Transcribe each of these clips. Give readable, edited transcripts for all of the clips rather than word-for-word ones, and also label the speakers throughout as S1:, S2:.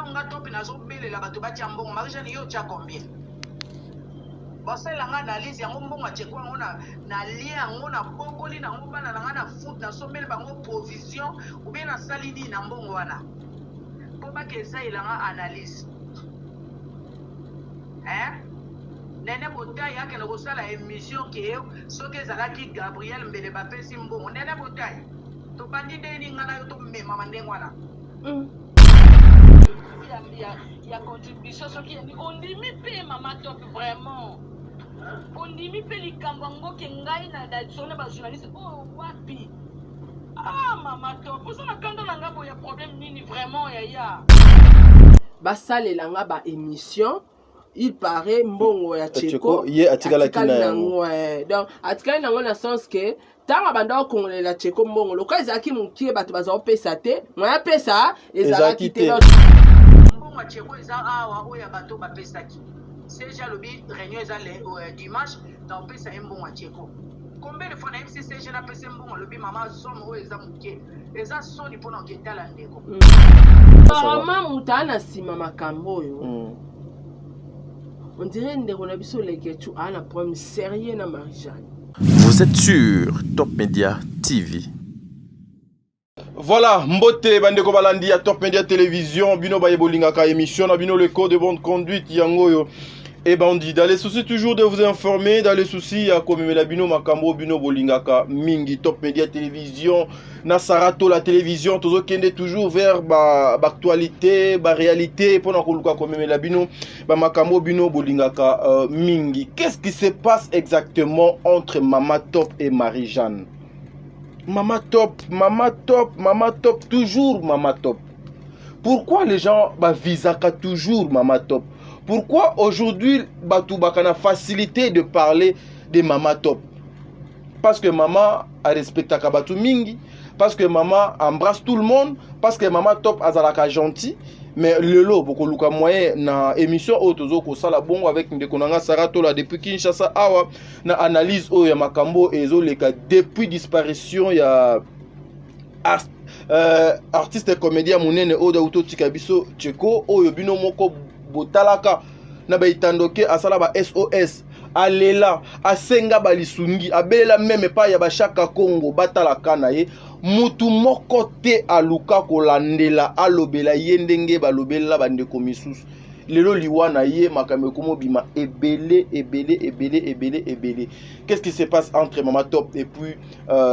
S1: Ntango nga Top nazobelela bato batia mbongo, Marie Jeanne, yo otia combien? Basalela nga analyse yango. Mbongo atieko yango na lie yango, na bokoli nango bana na nga, na foot, nasombeli bango provision, ou bien nasali nini na mbongo wana mpo bake esalela nga analyse, hein? Nene Botai akende kosala émission ke soki ezalaki Gabriel Mbele bapesi mbongo. Nene Botai, tobandi ndeni nga na yo tomemama ndenge wana ya contribution. Soki ondimi mpe, Mama Top, vraiment ondimi mpe likambo yango ke ngai na solo bajournaliste oyo wapi? Ah, Mama Top, oza na kanda na ngai boye ya problème nini vraiment, yaya?
S2: Basalela nga ba émission. Il paraît mbongo ya Cheko
S3: ye atikalaki na yango.
S2: Donc atikali nango na sens ke ntango abanda kokongolela Cheko mbongo, lokola ezalaki mokie, bato baza kopesa te, moya apesa ezalaki te.
S1: Mbongo ya Cheko eza awa, oyo ya bato bapesaki. CG alobi réunion eza le dimanche na opesa ye mbongo ya Cheko. Combien de fois nayebisi CG napesa ye mbongo? Alobi: "Mama, somme oyo eza moke, eza soni mpona oketala ndeko."
S2: Apparemment moto aa na nsima makambo oyo, on dirait ndeko na biso Lekechu aa na problème sérieux na Marie Jeanne.
S4: Vous êtes sur Top Media TV.
S3: Voilà, mbote bandeko balandi ya Top Media Télévision, bino baye bolingaka émission na bino, le code de bonne conduite yango oyo ebandi. Dans les soucis toujours de vous informer, dans les soucis ya komemela bino makambo bino bolingaka mingi. Top Media Télévision na Sarato la télévision, tozokende toujours vers ba actualité, ba réalité mpona koluka komemela bino ba makambo bino bolingaka mingi. Qu'est-ce qui se passe exactement entre Mama Top et Marie-Jeanne? Mama Top, Mama Top, Mama Top, toujours Mama Top. Pourquoi les gens bavisaka toujours Mama Top? Pourquoi aujourd'hui bato baka na facilité de parler de Mama Top? Parce que mama arespectaka bato mingi, parce que mama embrasse tout le monde, parce que Mama Top azalaka gentil. Mais lelo bokoluka moyen na émission oyo tozo kosala bongo avec ndeko na nga Sara Tola depuis Kinshasa awa, na analyse oyo ya makambo ezoleka depuis disparition ya artiste comédien monene oyo dauti otika biso, Cheko, oyo bino moko botalaka na baetandoke asala ba SOS, alela, asenga balisungi, abelela meme epai ya bashaka Kongo batalaka na ye. Mutu moko te aluka kolandela, alobela ye ndenge balobelela bandeko misusu. Lelo liwa na ye, makambo ekomobima ebele ebele ebele ebele ebele. Qu'est-ce qui se passe entre Mama Top et puis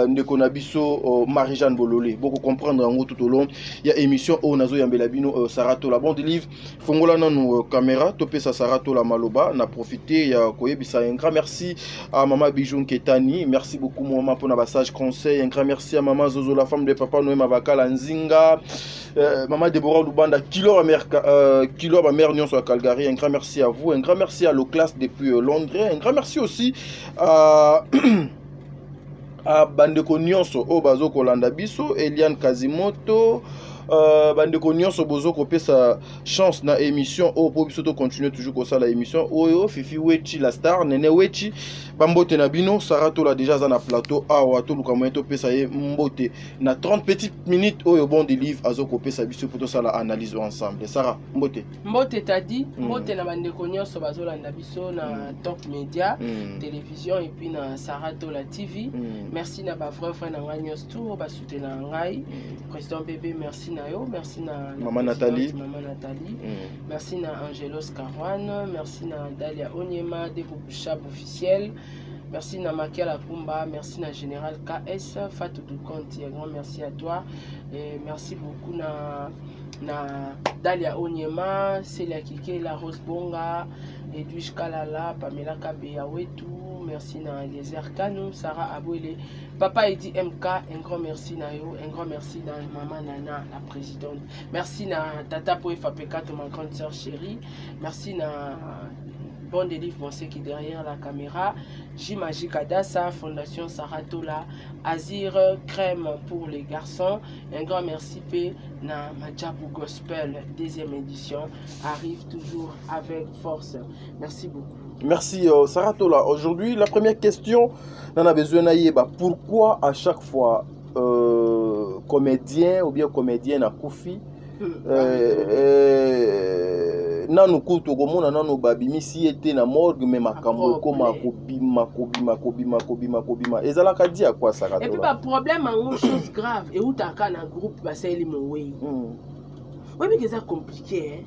S3: ndeko na biso Marie-Jeanne Bolole? Boko comprendre yango tout au long ya émission oyo nazoyambela bino Sarah Tola. Bon de livre, fongola nanu caméra, topesa Sarah Tola maloba. Na profiter ya koyebisa un grand merci à Mama Bijou Nketani. Merci beaucoup, mama, mpona basage conseil. Un grand merci à Mama Zozo, la femme de Papa Noé Mabakala Nzinga, Mama Deborah Lubanda, kilo Amerika, kilo ba mère nyonso ya Calgary. Un grand merci à vous. Un grand merci à Loclasse depuis Londres. Un grand merci aussi à bandeko nyonso oyo bazokolanda biso, Eliane Kazimoto, bandeko nyonso bozo kopesa chance na émission oyo mpo biso tocontinue toujours kosala émission oyo. Fifi Wechi, la star, Nene Wechi, bambote na bino. Sara Tola déjà aza na plateau awa, toluka moyen topesa ye mbote na 30 petites minutes oyo bon de livre azokopesa biso mpo tosala analyse ensemble. Sara, mbote.
S2: Mbote Tadi, mbote na bandeko nyonso bazolanda biso na Top Media Télévision et puis na Sara Tola TV. Merci na bavrai frère na ngai nyonso tu oyo basoutenaka ngai. Président Bébé, merci na yo. Merci na
S3: Mama Nathalie.
S2: Mama Nathalie. Merci na Angelos Caroine. Merci na Dalia Onyema Debobushab officiel. Merci na Makiala Kumba. Merci na Général KS Fatou Dukanti. Un grand merci à toi et merci beaucoup na Dalia Onyema, Celia Kikela, Rose Bonga, Edwige Kalala, Pamela Kabeya Wetu. Merci na Eliezer Kanu, Sarah Abouele, Papa Edi MK, un grand merci na yo, un grand merci na Maman Nana, la présidente. Merci na Tata Poefa Pekato, ma grande sœur chérie. Merci na Bon Délivre Pensée qui est derrière la caméra. J Magic Adassa, Fondation Saratola, Azir Crème pour les garçons. Un grand merci P na Majabu Gospel, deuxième édition, arrive toujours avec force. Merci beaucoup.
S3: Merci Sarah Tola. Aujourd'hui, la première question, on a besoin de pourquoi à chaque fois comédien ou bien comédienne akufi, Nanu kutu okomona nanu babimisi ye te na morgue, mais makambo ekoma kobima, kobima, kobima, kobima, kobima. Ezalaka di ya kwa?
S2: Et puis
S3: Sakatola.
S2: Baproblème yango, chose grave, eutaka na groupe basaleli mowei. Oyebi ke eza compliqué, eh?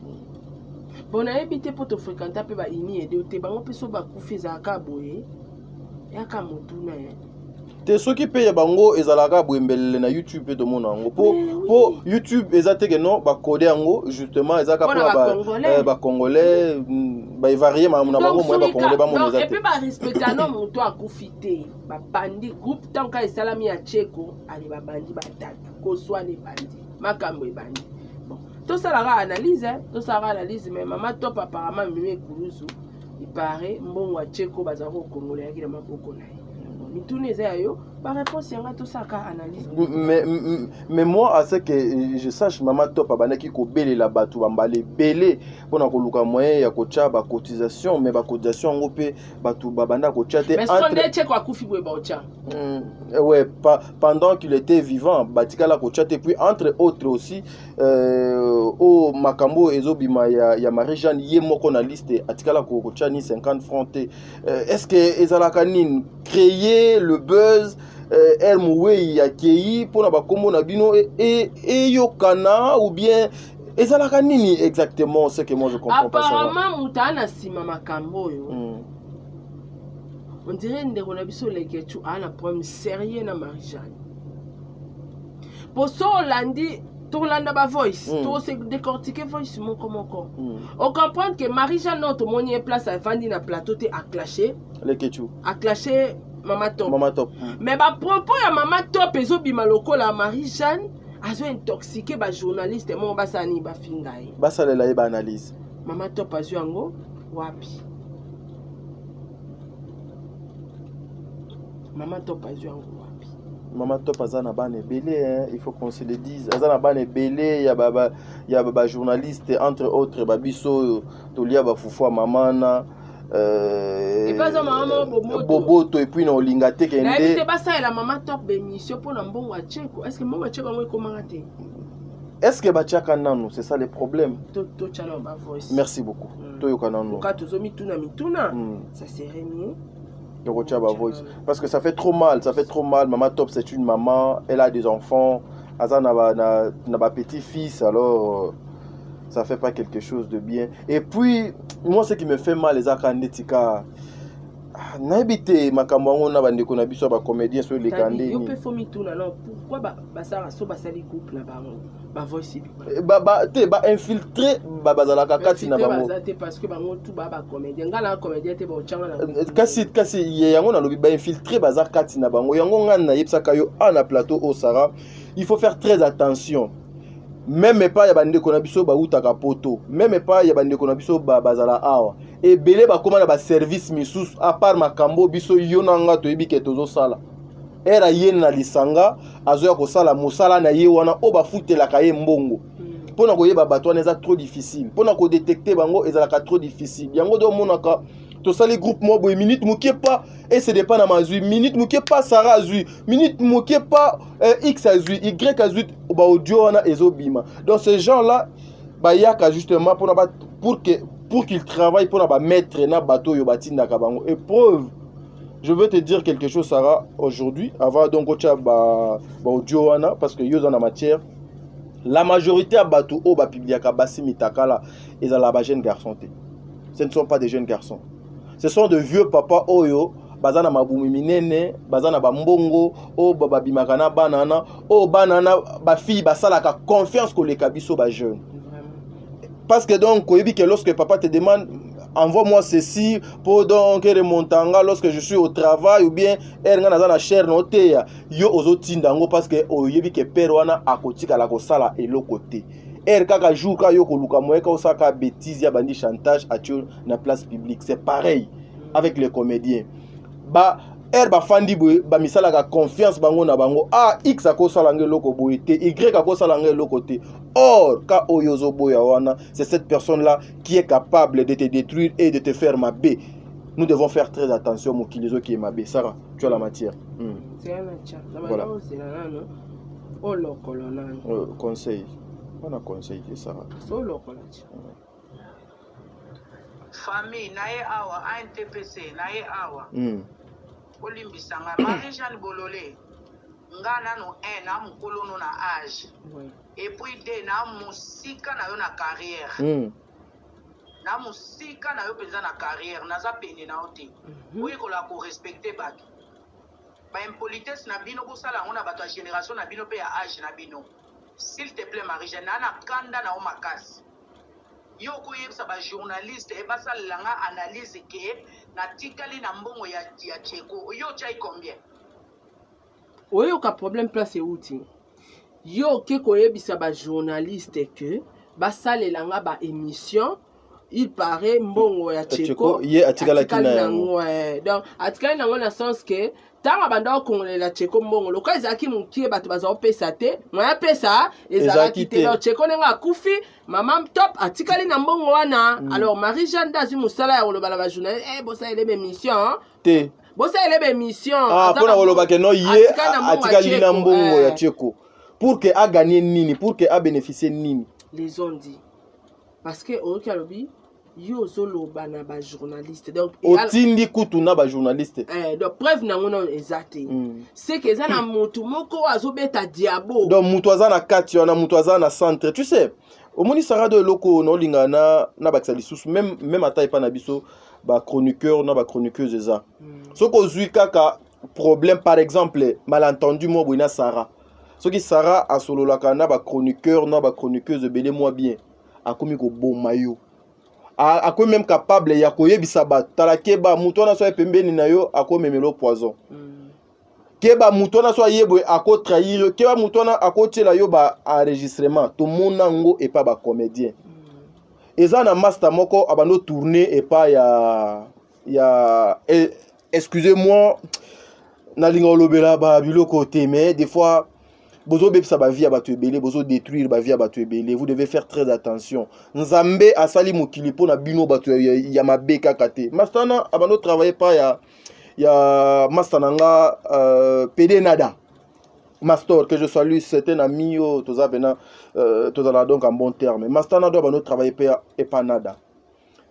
S2: Bon, nayebi te mpo tofréquenta mpe baini ede te. Bango mpe so bakufi, ezalaka boye, yaka motuna, eh?
S3: Te, soki mpe ya bango ezalaka boye, mbelele na YouTube mpe tomona yango po.
S2: Mais oui.
S3: Po YouTube eza te ke non, bakode yango justement ezaka
S2: mpona
S3: mpona
S2: Bacongolais.
S3: Bacongolais baevarie makambo na bango, moye Bacongolais bamona eza te.
S2: Et puis barespecta no moto akufi te. Babandi groupe ntango kaka esalami ya Cheko ale, babandi batatu koswana, ebandi makambo ebandi. Bon, tosalaka analyse, eh? Tosalaka analyse. Mais Mama Top apparemment mimi ekuluzu ipare mbongo ya Cheko bazalaka kokongola, yaki na maboko na ye. Bon, mituna eza ya yo, baréponse yanga, tosalaka analyse.
S3: Mais moi, à ce que je sache, Mama Top abandaki kobelela bato bambala ebele mpona koluka moyen ya kotya bacotisation, mais bacotisation yango mpe bato babanda kotya te.
S2: Mais siko nde Cheko akufi boye, baotya?
S3: Ouais, pendant qu'il était vivant, batikala kotya te. Puis entre autres aussi, oyo makambo ezobima ya Marie Jeanne, ye moko na liste atikala kotya ni 50 francs te. Est ce que ezalaka nini? Créer le buzz, ere mowei akei mpona bakombo na bino eyokana, ou bien ezalaka nini exactement? Ce que moi je comprends pas, ça va.
S2: Apparemment moto aa na nsima makambo oyo, on dirait ndeko na biso Leketu aa na problème sérieux na Marie Jeanne, po so olandi, tolanda bavoice, tose décortiquer voice moko moko, ocomprendre que Marie Jeanne oyo tomoni ye place avandi na plateau te, aclashe
S3: Leketu.
S2: Aclashe Mama Top.
S3: Mama Top.
S2: Mais bapropos ya Mama Top ezobima lokola Marie Jeanne azo intoxiquer bajournaliste moko, basala nini, bafinga ye.
S3: Basalela ye baanalyse.
S2: Mama Top azwi yango wapi? Mama Top azwi yango wapi?
S3: Mama Top aza na bana ebele, hein, il faut qu'on se le dise, aza na bana ebele ya ba bajournaliste, entre autres babiso oyo tolia bafufu ya mama na
S2: Epe aza mama moko boboto.
S3: Boboto, et puis na olinga te
S2: Nayebi te.
S3: Kende.
S2: Basalela Mama Top bémission mpona mbongo ya Cheko. Est ce que mbongo ya Cheko yango ekomaka te?
S3: Est ce que batiaka nanu? C'est ça le problème.
S2: Totya nano bavoice.
S3: Merci beaucoup. Toyoka nanu.
S2: Oka tozomituna mituna. Ça serait mieux.
S3: Tokotia bavoice parce que ça fait trop mal, ça fait trop mal. Mama Top, c'est une maman, elle a des enfants, aza na ba, na ba petit fils alors ça fait pas quelque chose de bien. Et puis moi, ce qui me fait mal ezaka neti ka, ah, nayebi te makambo yango na bandeko na biso ya bacomédien so eleka.
S2: Tadi, yo
S3: ndeni
S2: mpe fo mituna non, pourquoi basalaka so basali groupe na bango, bavoice ebima?
S3: Te, bainfiltré bazalaka kati na bango.
S2: Baza te parce que bango tu baa bacomédien, ngai na comédien te, baotyanga na
S3: Kasi ye yango nalobi, bainfiltré baza kati na bango. Yango ngai nayebisaka yo a na plateau oyo, Sara, il faut faire très attention, même epai ya bandeko na biso bautaka poto, même epai ya bandeko na biso bazala awa ebele, bakóma na baservice misusu à part makambo biso yo na nga toyebi ke tozosala. Ere aye na lisanga, azoya kosala mosala na ye wana oyo bafutelaka ye mbongo. Mpona koyeba bato wana eza trop difficile, mpona kodétecter bango ezalaka trop difficile. Yango nde omonaka tosali groupe moko boye, minute moke pa ecd pa na mazwi, minute moke pa Sara azwi, minute moke pa x azwi, y azwi, baaudio wana ezobima. Donc ces gens là bayaka justement mpona pour qu'ils travaillent mpona bamaître na bato oyo batindaka bango. Et preuve, je veux te dire quelque chose, Sarah, aujourd'hui, avant donc otya baaudio wana, parce que yo oza na matière. La majorité ya bato oyo bapubliaka basi mitakala ezala bajeune garçon te. Ce ne sont pas des jeunes garçons, ce sont de vieux papa oyo baza na mabumu minene, baza na bambongo, oyo babimaka na bana wana, oyo bana wana bafille basalaka confiance koleka biso bajeune. Parce que donc oyebi que lorsque papa te demande: envoie-moi ceci pour donc remontanga lorsque je suis au travail, ou bien ere nga naza na chaire na oteya yo, ozotinda yango parce que oyebi ke père wana akotikala kosala eloko te. Ere kaka jour kaka yo koluka moye ka osalaka bêtise ya bandi chantage, atio na place publique. C'est pareil avec les comédiens. Ba ere bafandi boye, bamisalaka confiance bango na bango: ah, x akosala nga eloko boye te, y akosala nga eloko te. Or ka oyo ozoboya wana, c'est cette personne là qui est capable de te détruire et de te faire mabe. Nous devons faire très attention, mokili ezoki mabe. Sarah, tu as la matière.
S2: Voilà. Nano olokolo nano.
S3: Conseil. Wana conseil te, Sara.
S2: Solokola ti.
S1: Famille na ye awa, ANTPC na ye awa. Olimbisanga, Marie Jeanne Bolole, nga nano 1 na mokolo no na âge et puis 2 na mosika na yo na carrière. Na mosika na yo mpenza na carrière, naza pene na yo te. Oyekola korespecter bato. Baimpolitesse na bino, bosala yango na bato ya génération na bino mpe ya âge na bino. S'il te plaît, Marie Jeanne, naa na kanda na yo makasi. Yo okoyebisa bajournaliste e basalela nga analyse ke natikali na mbongo ya Cheko. Yo otyai combien?
S2: Oyoka problème place euti. Yo oke koyebisa bajournaliste ke basalela nga baémission, il paraît mbongo ya Cheko
S3: ye atikalaki na yango.
S2: Donc atikali nango na sens ke ntango abanda kokongolela Cheko mbongo, lokola ezalaki mokie, bato baza kopesa te, moya pesa ezalaki te. Donc Cheko ndenge akufi, mama Top atikali na mbongo wana. Alors Marie Jeanne nde azwi mosala ya koloba na bajournaliste: eh, bosalela baémission
S3: te.
S2: Bosalela baémission.
S3: Ah, mpona koloba ke no, ye atikali na mbongo ya Cheko pour que aganye nini, pour que abénéficie nini?
S2: Les ont dit parce que oyoki alobi yo ozoloba na bajournaliste, donc
S3: otindi kutu na bajournaliste.
S2: Donc preuve nango nano eza te. C'est que eza na motu moko oyo azobeta diabo.
S3: Donc moto aza na kati wana, moto aza na centre, tu sais. Omoni, Sarado, eloko naolinga na bakisa lisusu, même ata epa na biso bachroniqueur na bachroniqueuse eza soki ozwi kaka problème, par exemple malentendu mwa boye na Sara, soki Sara asololaka na bachroniqueur na bachroniqueuse ebele mwa bien, akomi koboma yo, akomi même capable ya koyebisa bato: tala, keba, moto wana so aye pembeni na yo, akomemela poison. Keba, moto wana so aye boye, akotrahir yo. Keba, moto wana akotiela yo ba enregistrement. Tomona yango epa bacomédien. Eza na master moko abandi otourne epa ya, excusez moi, nalinga kolobela babiloko te, mais des fois bozobebisa bavie ya bato ebele, bozodétruire bavie ya bato ebele. Vous devez faire très attention. Nzambe asali mokili mpo na bino bato ya mabe kaka te. Master wana abandi otravaille pa ya master na nga, Pd Nada Mastor, que je salue, c'est un ami oyo toza pena, tozala donc en bon terme. Master nado abandi otravaille mpe epa Nada.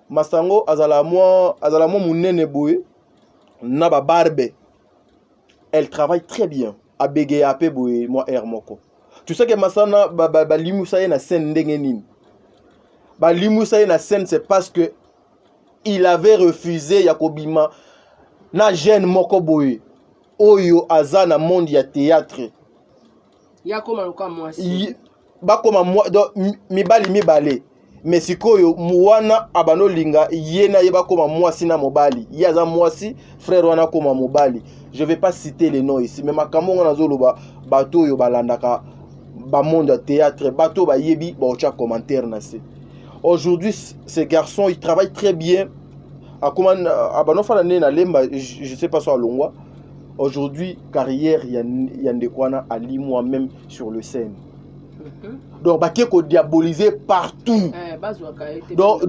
S3: Master yango azala mwa monene boye na babarbe, elle travaille très bien, abegeya mpe boye mwa aire moko. Tu sais que masana balimwisa ye na scène ndenge nini? Balimwisa ye na scène, c'est parce que il avait refusé ya kobima na jeune moko boye oyo aza na monde ya théâtre.
S2: Ya koma lokola mwasi.
S3: Bakoma donc, mibali mibale, mais sikoyo wana abanda olinga ye na ye, bakoma mwasi na mobali. Ye aza mwasi, frère wana akoma mobali. Je vais pas citer les noms ici, mais makambo ngo nazoloba, bato oyo balandaka bamonde ya théâtre, bato oyo bayebi, baotya commentaire na se. Aujourd'hui, ce garçon, il travaille très bien. Akoma abanda ofanda nde na Lemba, je sais pas so alongwa. Aujourd'hui, carrière ya ndeko wana alimwa même sur le scène. Donc bake kodiaboliser partout.
S2: Eh, bazwaka ye te.
S3: Donc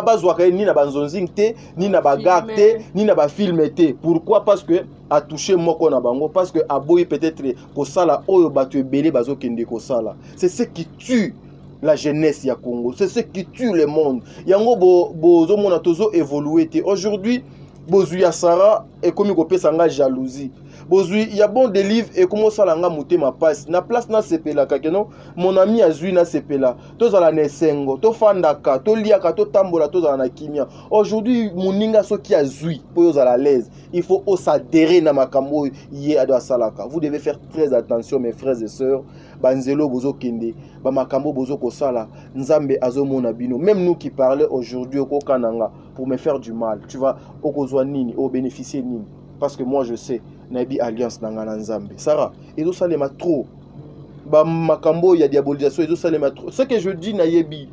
S3: bazwaka ye ni na banzonzing te, ni na bagag te, ni na bafilm te. Pourquoi? Parce que atouche moko na bango, parce que aboyi peut-être kosala oyo bato ebele bazokende kosala. C'est ce qui tue la jeunesse ya Congo, c'est ce qui tue le monde. Yango bozomona tozo évolue te. Aujourd'hui, bozwi ya Sara ekomi kopesa nga jalousie, bozwi ya Bon Delive ekomi osala nga motema mpasi. Na place nasepelaka keno mon ami azwi, nasepela, tozala na esengo, tofandaka, toliaka, totambola, tozala na kimia. Aujourd'hui, moninga soki azwi, mpo oyo ozala à l'aise, il faut osadere na makambo oyo ye ado asalaka. Vous devez faire très attention, mes frères et sœurs. Banzela oyo bozokende, bamakambo oyo bozokosala, Nzambe azomona bino. Même nous qui parlait aujourd'hui, okokana pour me faire du mal, tu vas okozwa nini, obénéficier nini? Parce que moi je sais, nayebi alliance na ngai na Nzambe. Sara, ezosalema trop, bamakambo oyo ya diabolisation ezosalema trop. Ce que je dis, nayebi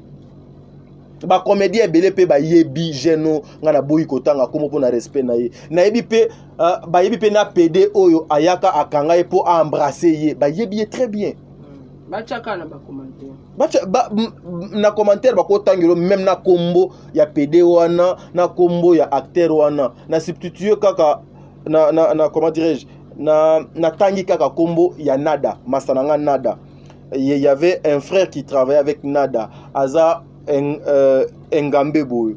S3: bacomédien ebele mpe bayebi geno. Ngai naboyi kotanga kombo mpo na respect na ye. Nayebi mpe, bayebi mpe na pd oyo ayaka akanga ye mpo aembrasse ye, bayebi ye très bien.
S2: Batiaka na bacommentaire.
S3: Batia, na commentaire bakotangelo même na kombo ya pd wana, na kombo ya acteur wana. Na substitue kaka na comment dirais-je, na natangi kaka kombo ya Nada, masa na nga Nada. Il y avait un frère qui travaillait avec Nada, aza engambe boye,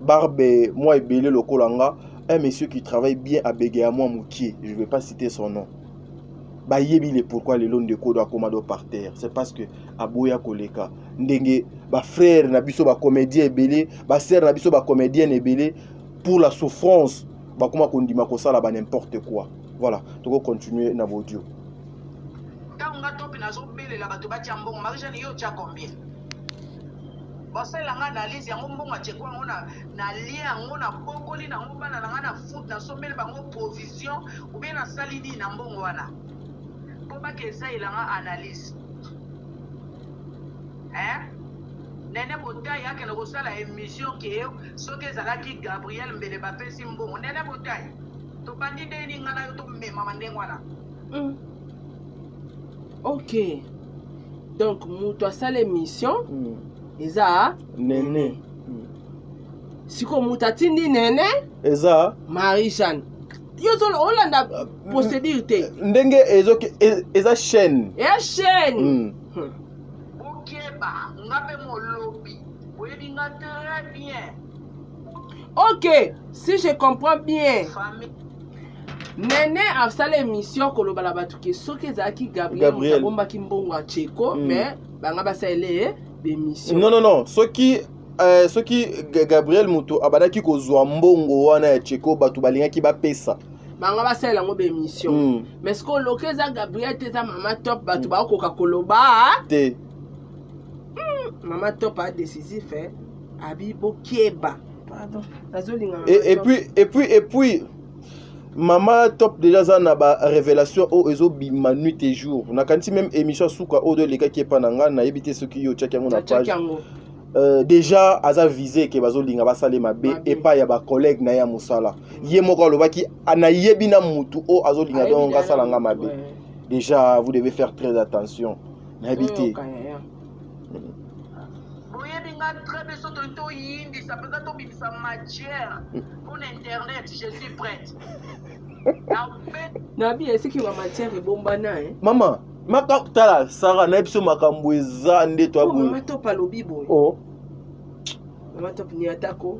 S3: barbe mwa ebele lokola nga, un monsieur qui travaille bien, abege ya mwa mokie, je vais pas citer son nom. Bayebi le pourquoi lelo ndeko oyo akoma do par terre, c'est parce que aboya koleka ndenge bafrère na biso bacomédien ebele, basœur na biso bacomédienne ebele. Pour la souffrance, bakoma kondima kosala ba n'importe quoi. Voilà, tokocontinue na baudio.
S1: Ntango nga to mpe nazobelela bato batia mbongo, Marie-Jeanne, yo otya combien? Basalela nga analyse yango, mbongo acheko yango, nalie yango, nabokoli nango bana na nga, na foot, nasombeli bango provision, ou bien nasali nini na mbongo wana mpo bake esalela nga analyse, hein? Nene Botai akende kosala émission ke soki ezalaki Gabriel, mbele bapesi mbongo. Nene Botai, tobandi ndeni nga na yo tomemama ndenge wana.
S2: Ok, donc moto asala émission eza
S3: Nene.
S2: Sikoyo moto atindi Nene
S3: eza
S2: Marie Jeanne. Yo olanda procédure te.
S3: Ndenge ezoki eza chaîne.
S2: Eya chaîne.
S1: Bokeba, nga mpe molobi, boyebi nga très bien.
S2: Ok, si je comprends bien,
S1: famille.
S2: Nene asala émission koloba na bato ke soki ezalaki Gabriel,
S3: Gabriel.
S2: moto abombaki mbongo ya Cheko, mais banga basalele ye bémission.
S3: Non, non, non, soki Gabriel moto abandaki kozwa mbongo wana ya Cheko, bato balingaki bapesa.
S2: Bango basalela yango bémission. Mais soki oloki eza Gabriel te, eza Mama Top, bato bakokoka koloba
S3: te.
S2: Mama Top a décisif, eh? Abi bokeba, pardon, nazolinga Mama
S3: Et
S2: Top.
S3: puis Mama Top déjà aza na barévélation oyo ezobima nuit et jour. Nakanisi même émission ya suka oyo do elekaki epa na nga, nayebi te soki yo otiaki yango na
S2: Natiaki
S3: page.
S2: yango.
S3: Déjà aza visé ke bazolinga basala mabe
S2: Mabe.
S3: epai ya bacollègue na ye ya mosala. Ye moko alobaki: "Ah, nayebi na mutu oyo azolinga
S2: Ayebi
S3: donc
S2: na
S3: asala nga
S2: mutu,
S3: mabe." Déjà, vous devez faire très attention, nayebi te.
S2: Oyoka, yaya.
S1: Boyebi nga très bien. So tolingi toyindisa mpenza, tobimisa matière mpona internet, je suis prête na
S2: Nabi esiki ba matière ebombana, eh?
S3: Mama maka, tala Sara, nayebi so makambo eza nde
S2: Po
S3: toaboye.
S2: Mama Top alobi boye.
S3: Oh.
S2: Mama Top ni atako.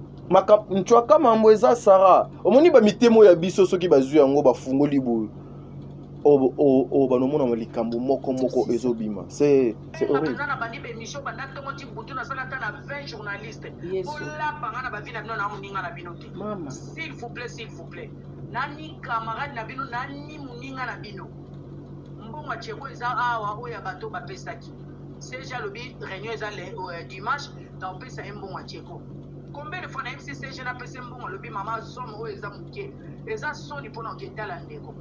S3: Ntwaka mambo eza, Sara. Omoni bamitemo ya biso, soki bazwi yango, bafungoli boye, oyo banomona likambo moko moko ezobima, c'est horrible.
S1: Mpenza na bandi bémission banda ntongo ti butu, nasala ata na 20 journaliste.
S2: Yesu.
S1: Bolapanga na bavi na bino, na moninga na bino te.
S2: Mama.
S1: S'il vous plaît, s'il vous plaît, nani camarade na bino, nani moninga na bino? Mbongo ya Cheko eza awa, oyo ya bato bapesaki. CG alobi réunion eza le dimanche, na opesa ye mbongo ya Cheko. Combien de fois nayebisi CG napesa ye mbongo, alobi: "Mama, somme oyo eza moke, eza soni mpona oketala ndeko."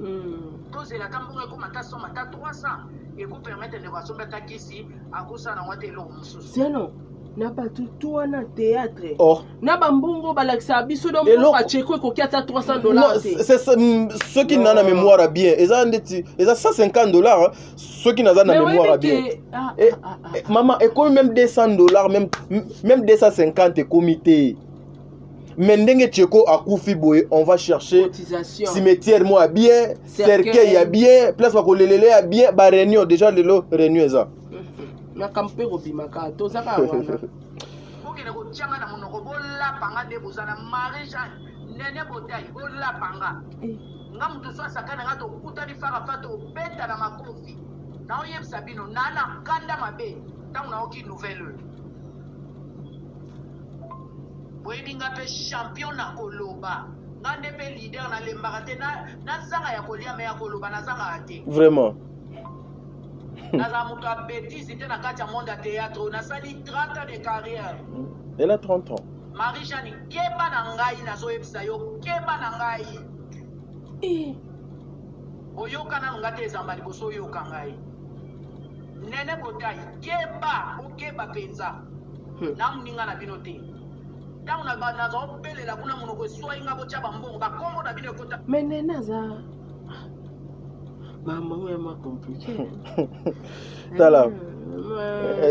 S1: Tozela ata mbongo ekoma ata somme ata 300, ekopermettre ndeko asombi ata kisi, akosala nango ata eloko mosusu.
S2: Siano na bato tu wana théâtre
S3: Oh.
S2: na bambongo balakisaka biso do
S3: Eloko-
S2: mbongo acheko ekoki ata 300
S3: Non,
S2: dollars te.
S3: soki
S2: Non.
S3: na na mémoire ya bien, eza ndeti eza 150 $, hein, soki naza na
S2: Mais
S3: mémoire ya
S2: oyebi
S3: bien.
S2: ke- ah, ah, ah,
S3: Eh, mama, ekomi même 200 $, même 250 ekomi te. Mais ndenge Cheko akufi boye, on va chercher
S2: cotisation,
S3: cimetière mo ya bien,
S2: cercueil.
S3: Cercueil ya bien, place bakolelele ya bien, baréunion. Déjà lelo réunion eza.
S2: Makambo mpe kobimaka, toza kaka wana.
S1: Bokende kotianga na monoko, bolapanga nde boza na Marie Jeanne, Nene Botai, bolapanga.
S2: Eh.
S1: Nga motu so asaka na nga, tokutani farafa, tobeta na makofi. Naoyebisa bino na kanda mabe ntango naoki nouvelle oyo. Boyebi nga mpe champion na koloba, nga nde mpe leader, nalembaka te. Nazanga ya kolia, me ya koloba nazangaka te.
S3: Vraiment.
S1: Nazala moto ya bétise te na kati ya monde ya théâtre oyo. Nasali 30 ans de carrière.
S3: Elle a 30 ans.
S1: Marie Jeanne, keba na ngai, nazoyebisa yo, keba na ngai.
S2: Eh,
S1: Oyoka nanu nga te, ezamba liboso oyoka ngai. Nene Botai, keba, okeba mpenza. Na moninga na bino te. Ntango naza obelela kuna, monoko eswai nga, botya bambongo, bakombo na bino ekota.
S2: Mais Nene aza makambo yango ya ma compliqué.
S3: Tala.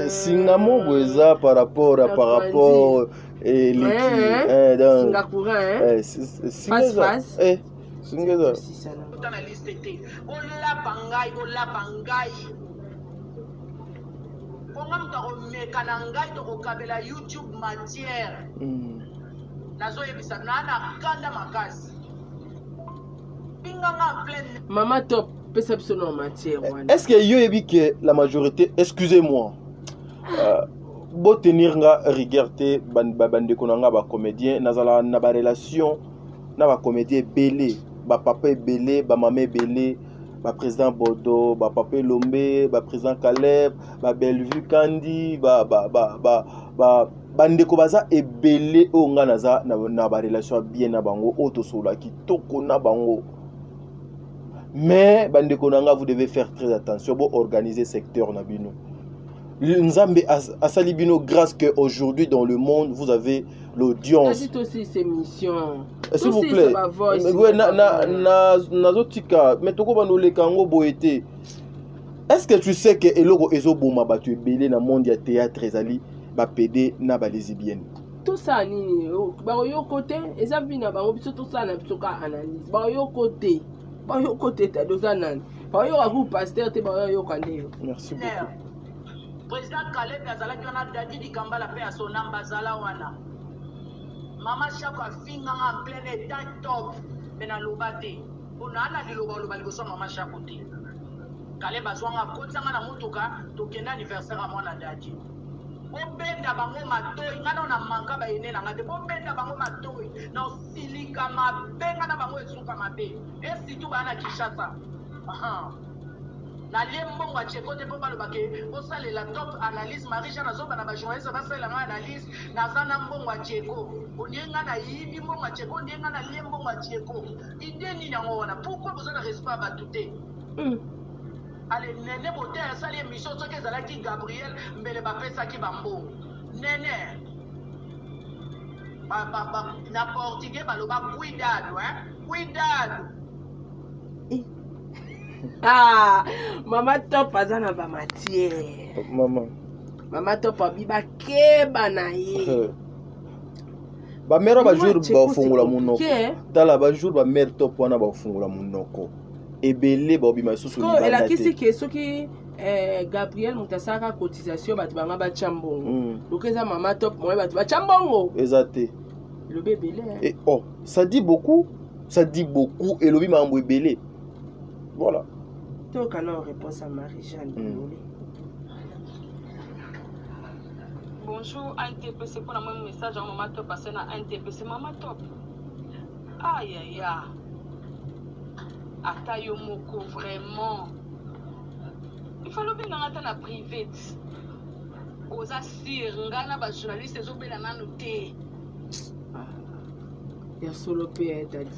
S3: Singa moko eza par rapport à par rapport eleki.
S2: Ouais,
S3: donc
S2: singa courant, hein?
S3: Singa
S2: Face,
S3: eza
S2: face.
S3: Singa eza.
S2: Sisana.
S1: Kota na liste te, bolapa ngai, bolapa ngai. Bonga moto akomeka na ngai, tokokabela YouTube matière. Nazoyebisa naa na kanda makasi, binganga en pleine.
S2: Mama Top, pesa biso na matière wana.
S3: Est ce que yo yebi que la majorité, excusez-moi, botenir nga rigueur te, bandeko na nga bacomédien, nazala na barelation na bacomédien ebele, bapapa ebele, bamama ebele, baprésident Bodo, bapapa Elombe, baprésident Caleb, babellevue Kandi, bandeko baza ebele oyo nga naza na barelation ya bien na bango, oyo tosolola kitoko na bango. Mais bandeko na nga, vous devez faire très attention. Boorganiser secteur na bino. Nzambe asali bino grâce que aujourd'hui dans le monde vous avez l'audience.
S2: Kasi tosilisa émission.
S3: S'il vous plaît. Ouais, nazotika, mais tokobanda oleka yango boye te. Est ce que tu sais que eloko ezoboma bato ebele na monde ya théâtre ezali bapédé na balesbienne?
S2: Tosala nini? Bakoyoko te, eza vi na bango. Biso tosala na biso ka analyse. Bakoyoko te, bakoyoko te. Tadi oza nani? Bakoyoka ku pasteur te, bakoyoka nde yo.
S3: Merci beaucoup.
S1: Président Caleb azalaki wana, Dadi Dikambala mpe ya Sonamba azala wana. Mama Shako afinganga en plein état top, me naloba te mpo naa na liloba oloba liboso ya mama Shako te. Caleb azwanga, akotisanga na motuka, tokende anniversaire ya mwana Dadi. Bobenda bango matoi, ngai nao na manka bayene na ngai te. Bobenda bango matoi na osilika mabe, ngai na bango esuka mabe, esitu baa na Kinshasa. Nalie mbongo ya Cheko te mpo baloba ke bosalela Top analyse. Marie Jean azoba na bajournaliste basalela ngai analyse. Naza na mbongo ya Cheko? Ondie ngai nayibi mbongo ya Cheko? Ondie ngai nalie mbongo ya Cheko? Ide nini yango wana? Pourquoi boza na respect ya bato te? Ale nene bote asali émission, soki ezalaki Gabriel mbele bapesaki bambongo. Nene ba, na portugais baloba cuidado, hein? Cuidado.
S2: Ah, mama Top aza na bamatière.
S3: Mama.
S2: Mama Top abi bakeba na ye.
S3: Bamere bajour bafungola monoko, tala bajour bamere Top wana bafungola monoko ebele, baobima lisusu libanda.
S2: Elakisi ke soki Gabriel moto asalaka cotisation, bato banga batya mbongo. Loka eza mama Top moye bato batya mbongo.
S3: Eza te.
S2: Elobi ebele.
S3: Et, oh, ça dit beaucoup, ça dit beaucoup, elobi makambo ebele, voilà.
S2: Toyoka na réponse ya Marie Jeanne.
S5: Bonjour ANTPC, mpona mwa message ya mama Top ase na ANTPC. Mama Top, ayaya, ata yo moko vraiment il fallait obenganga ata na private. Oza sire ngai na bajournaliste ezobela nanu te.
S2: Ya solo mpe tadi.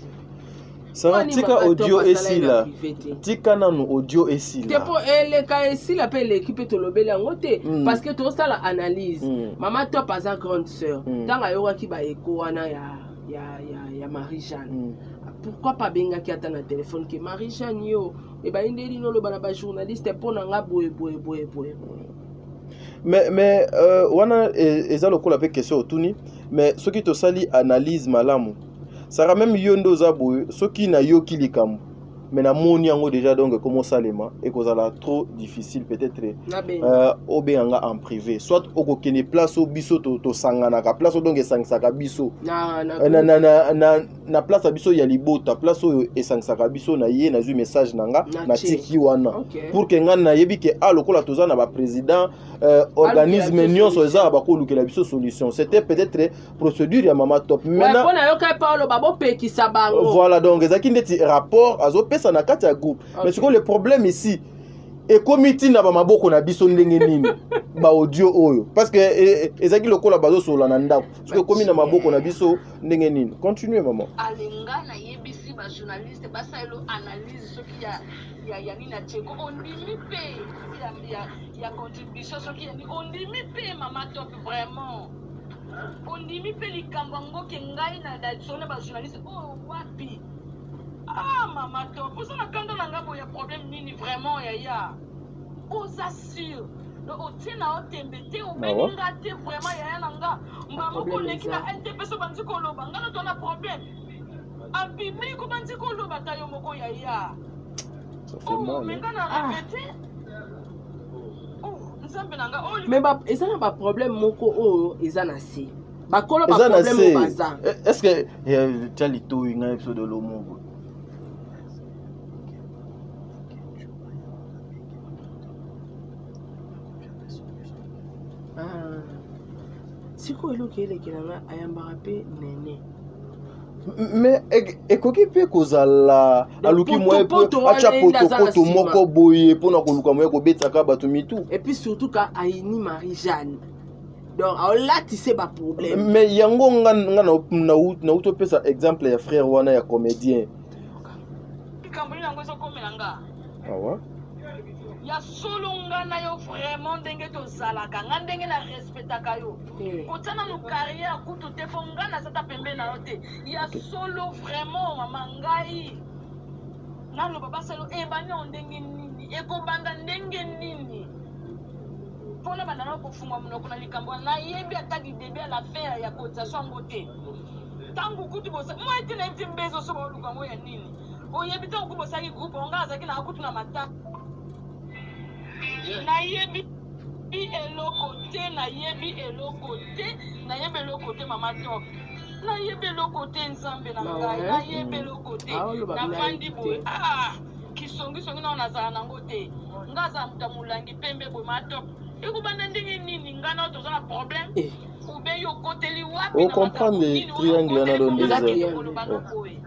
S3: Sara, tika audio esila, tika nanu audio esila.
S2: Te, mpo eleka esila mpe eleki mpe tolobeli yango te, parce que tozosala analyse. Mama Top aza grande sœur. Ntango ayokaki baeko wana ya Marie Jeanne, pourquoi pas abengaki ata na telefone ke Marie Jeanne, yo ebayindeli noloba na bajournaliste mpo na nga boye boye boye boye boye?
S3: Mais wana eza lokola mpe question otuni. Mais soki tosali analyse malamu, Sara, même yo nde oza boye, soki nayoki likambo mais namoni yango déjà, donc ekoma osalema, ekozala trop difficile peut-être obenganga en privé, soit okokende place oyo biso tosanganaka, place oyo donc esangisaka biso na place ya biso ya libota, place oyo esangisaka biso na ye. Nazwi message na nga, natiki wana pour ke nga nayebi ke a lokola toza na baprésident, organisme nyonso eza bakolukela biso solution. C'était peut-être procédure ya mama Top.
S2: Maintenant nayoka Paulo babopekisa bango.
S3: Voilà, donc ezalaki ndeti rapport azopesa na kati ya groupe. Mais sikoyo le problème ici ekomi ntina bamaboko na biso ndenge nini baaudio oyo, parce que ezalaki lokola bazosolola na ndako, soki ekomi na maboko na biso ndenge nini? Continue, mama.
S5: Alenga nayebisi bajournaliste basalelo analyse soki ya nini ya Tieko, ondimi mpe ya contribution, soki ya nini, ondimi mpe. Mama Top, vraiment ondimi mpe likambo yango ke ngai na solo bajournaliste oyo wapi? Ah, mama Top, oza na kanda na ngai boye ya problème nini vraiment? Yaya, oza sûr? Donc otie na yo tembe te, obengi nga te vraiment. Yaya na nga, mbamoko oleki na NTP so bandi koloba nga na to na problème en public, obandi koloba ta yo moko. Yaya, oh, me nga na répété, oh. Nzambe na nga oyo
S2: Mais ba, eza na baproblème moko oyo eza na se. Bakolo
S3: Eza na
S2: baproblème oyo
S3: se.
S2: baza.
S3: Est-ce que tia litoyi ngai biso de lomongo.
S2: Ah. Sikoyo eloko elekela nga ayambaka mpe nene.
S3: Mais ekoki mpe kozala aluki moye
S2: potopoto
S3: atya
S2: wana ye nde aza na
S3: potopoto
S2: nsima.
S3: moko boye mpona koluka moye kobetaka bato mitu.
S2: Et puis surtout ka ayini Marie Jeanne. Donc aolatise baproblème.
S3: Mais yango nga nga nauti opesa exemple ya frère wana ya comédien.
S5: Likambo nini yango ezokomela nga?
S3: Awa.
S5: Ya solo nga na yo vraiment ndenge tozalaka, nga ndenge na respectaka yo. Kotia nanu carrière kutu te po nga naza ta pembeni na yo te. Ya solo vraiment mama ngai naloba basalo ebandi yango ndenge nini, ekobanda ndenge nini mpona banda na kofungwa monoko na likambo wana. Nayebi ata du début à la fin ya cotisation yango te. Ntango kutu bosa moi ete nayebi te mbezo so baoluka yango ya nini. Oyebi ntango kutu bosalaki groupe yango, ngai azalaki na kutu na mata. Nayebi eloko te, nayebi eloko te, nayebi eloko te mama Top. Nayebi eloko te Nzambe na ngai, nayebi eloko te.
S2: Ah, oloba
S5: Navandi
S2: nayebi te.
S5: boye. Ah, kisongisongi nao nazala nango te. Nga azala moto ya molangi pembe boye mama Top. Ekobanda ndenge nini ngai nao toza na problème?
S2: Eh.
S5: Ube yo okoteli wapi
S3: O
S5: na
S3: comprendre
S5: makambo nini?
S3: triangle wana
S5: Oyo
S3: donc
S5: okoteli
S2: eza
S5: mpo
S2: triangle.
S5: koloba no boye.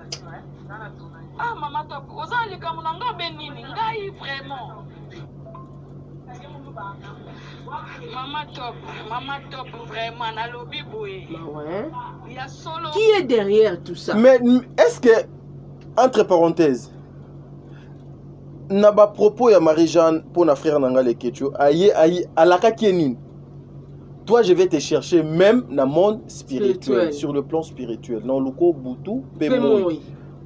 S5: Ah mama Top, oza na likambo na nga be nini? Ngai vraiment. Mama Top, mama Top vraiment nalobi boye.
S2: Mawa, hein?
S5: Ya solo.
S2: Qui est derrière tout ça?
S3: Mais est-ce que, entre parenthèses, na ba propos ya Marie-Jeanne pour na frère nanga Leketchou, aye aye alakaki ye nini? Toi, je vais te chercher même dans le monde spirituel,
S2: Spirituel.
S3: sur le plan spirituel. Dans luko butu pe
S2: Pe
S3: moi.
S2: moi.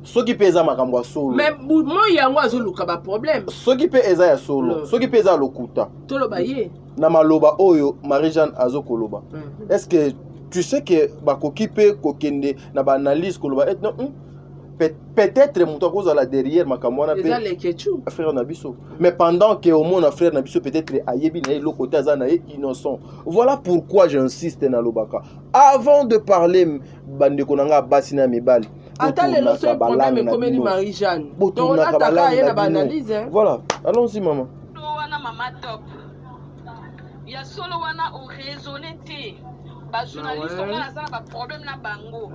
S3: Soki pe eza makambo ya solo.
S2: Mais moi yango azoluka ba problème.
S3: Soki pe eza ya solo,
S2: Non.
S3: soki pe eza lokuta.
S2: Toloba ye.
S3: Na maloba oyo Marie-Jeanne azokoloba. Est-ce que tu sais que bakoki pe kokende na ba analyse koloba eh, non, peut-être moto akozala derrière makambo wana
S2: Eza
S3: pe
S2: Leketchou.
S3: frère na biso. Mais pendant que omona frère na biso peut-être ayebi na ye eloko te, aza na ye innocent. Voilà pourquoi j'insiste na lobaka. Avant de parler bandeko na nga basi na mibali,
S2: Ata lelo
S3: botournaka
S2: soki problème
S3: balangue na
S2: ekomeli
S3: bino.
S2: Marie-Jeanne. Donc
S3: Botournaka
S2: olataka
S3: balangue
S2: ye na
S3: na
S2: ba
S3: bino.
S2: analyse, hein.
S3: Voilà, allons-y maman.
S5: Wana mama Top. Ya solo wana o raisonner te. Ba journaliste
S2: Ah ouais.
S5: nga naza na ba problème na bango.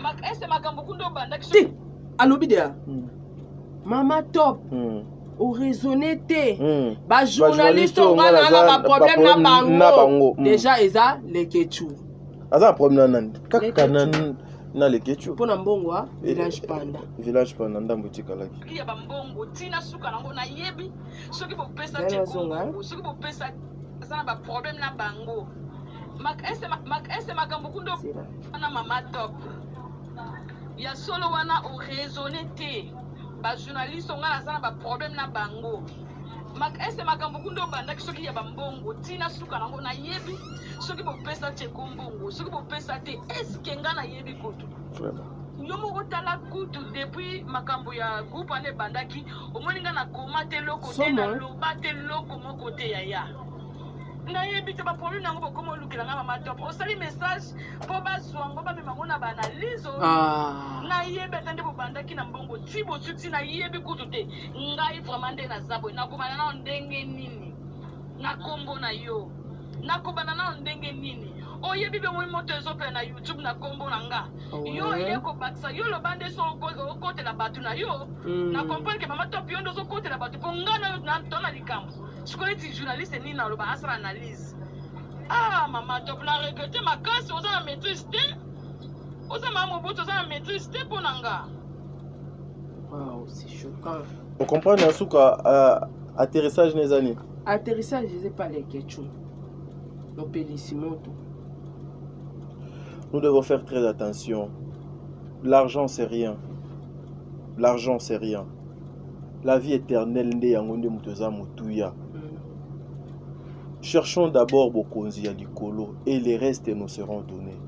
S2: Ah.
S5: Est-ce makambo kundo obandaki
S2: Te, alobi deya. Mama Top, o raisonner te. Ba journaliste
S3: Ba journaliste
S2: nga
S3: nga
S2: na
S3: naza
S2: ba problème na
S3: ba problème na
S2: bango.
S3: bango.
S2: Déjà eza Leketchou.
S3: Aza na problème na nani? Kaka na
S2: Leketchou.
S3: na Leketchou.
S2: Mpona mbongo ah, village Panda.
S3: Village Panda ndambo etikalaki.
S5: Ya bambongo tina suka nango nayebi soki bopesa
S2: Nani
S5: te
S2: azonga, hein?
S5: bongo, soki bopesa aza na ba problème na bango. Ese makambo kundo
S2: C'est là.
S5: wana mama Top. Ya solo wana o raisonner te. Ba journaliste nga naza na ba problème na bango. Ese makambo kundo obandaki soki ya bambongo tina suka nango nayebi soki bopesa te mbongo, soki bopesa te, est-ce que nga nayebi kutu?
S3: Vraiment.
S5: Yo moko tala kutu depuis makambo ya groupe wana ebandaki, omoni nga na koma te loko te,
S2: Somo,
S5: na
S2: hein?
S5: loba te loko moko te yaya. Nayebi te ba problème nango bokoma olukela nga mama Top. Osali message po bazwa yango bamema yango na ba analyse oyo.
S2: Ah.
S5: Nayebi ata nde bobandaki na mbongo ti bosuti, nayebi kutu te. Ngai vraiment nde naza boye, nakobanda nao ndenge nini na kombo na yo? Nakobanda nao ndenge nini? Oyebi be moi moto ezopela na YouTube na kombo na nga. Yo oye kobakisa, yo loba nde so okotela bato na yo. Na comprendre que mama Top yo nde ozokotela bato po nga na yo na to na likambo. Sikoyo neti journaliste nini naloba asala analyse. Ah mama Top, na regrette makasi, oza na maîtrise te. Oza mama Mobutu, oza na maîtrise te po na nga.
S2: Wow, c'est choquant.
S3: On comprend na suka atterrissage neza nini?
S2: Atterrissage eza pas Leketchou. Mopelisi moto.
S3: Nous devons faire très attention. L'argent c'est rien. L'argent c'est rien. La vie éternelle nde yango nde moto eza motuya. Cherchons d'abord bokonzi ya likolo et les restes nous seront donnés.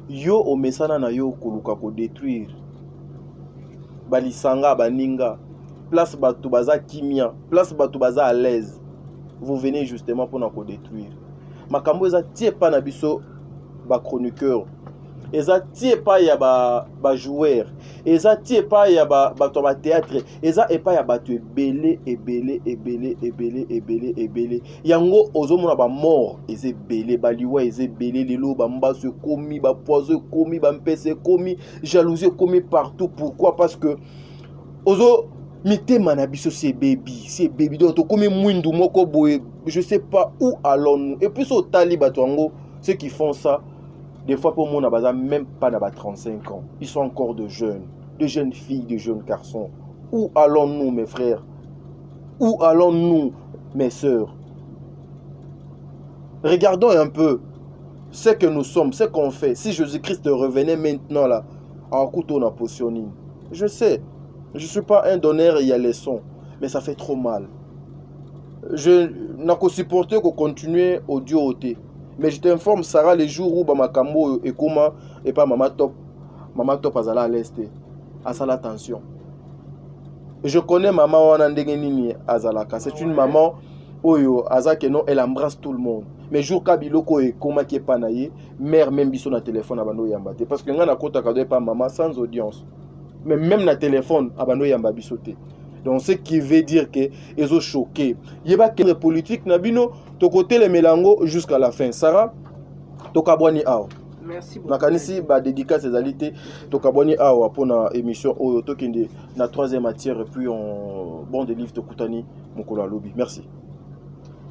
S3: Yo omesana na yo koluka ko détruire balisanga baninga, place bato baza kimia, place bato baza à l'aise. Vous venez justement mpona kodétruire makambo. Eza ti epai na biso bachroniqueur, eza ti epai ya bajoueur, ba eza ti epai ya bato ya bathéâtre, eza epai ya bato ebele ebele ebele ebele ebele ebele. Yango ozomona bamort eza ebele, baliwa eza ebele lelo, bambaso ekomi, bapoison ekomi, bampese ekomi, jalousie ekomi partout. Pourquoi? Parce que ozo mitema na biso si ebebi, si ebebi. Donc tokomi mwindu moko boye, je sais pas où allons-nous. Et puis so otali bato yango, ceux qui font ça, des fois mpo omona baza même pas na ba 35 ans, ils sont encore de jeunes, de jeunes filles, de jeunes garçons. Où allons-nous, mes frères? Où allons-nous, mes sœurs? Regardons un peu ce que nous sommes, ce qu'on fait. Si Jésus-Christ revenait maintenant là, en couteau na position nini? Je sais, je suis pas un donneur ya leçon, mais ça fait trop mal. Je nakosupporter kocontinuer audio te, mais je t'informe, Sarah, les jours où bamakambo oyo ekóma epa Mama Top, Mama Top azala à l'aise te, asala attention. Je connais mama wana ndenge nini azalaka. C'est une maman oyo aza ke non, elle embrasse tout le monde, mais jour ka biloko oyo ekomaki epa na ye, mare même biso na telefone abandi oyamba te, parce que ngai nakotaka do epa mama sans audience, mais même na telefone abandi oyamba biso te. Donc ce qui veut dire que ezochoquer. Yeba ke politique na bino, tokotelemela yango jusqu'à la fin. Sarah, tokabwani awa.
S2: Merci beaucoup.
S3: Nakanisi badédicace ezali te. Tokabwani awa mpona émission oyo. Tokende na troisième matière et puis on bon de livre. Tokutani mokolo alobi. Merci.